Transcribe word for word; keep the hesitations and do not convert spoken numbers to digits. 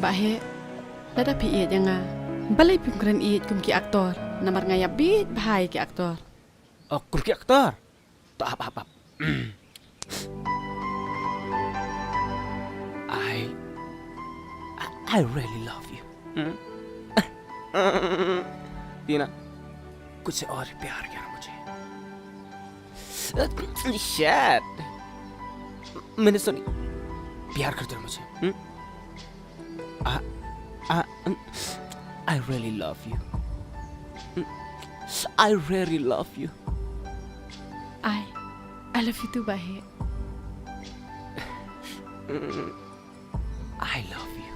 Bah Heh, lada phi ïeit ïa nga, balei phim kren ïeit kum ki aktor? Namar nga ïa bit bha ïa ki aktor. Oh, kum ki aktor? To ap, ap, ap. I, I, I really love you. Hmm? Tina, कुछ और प्यार कर मुझे। Shit. मैंने सुनी, प्यार कर दो मुझे। Hmm? I, I, I really love you. I really love you. I, I love you too, Bah Heh. I love you.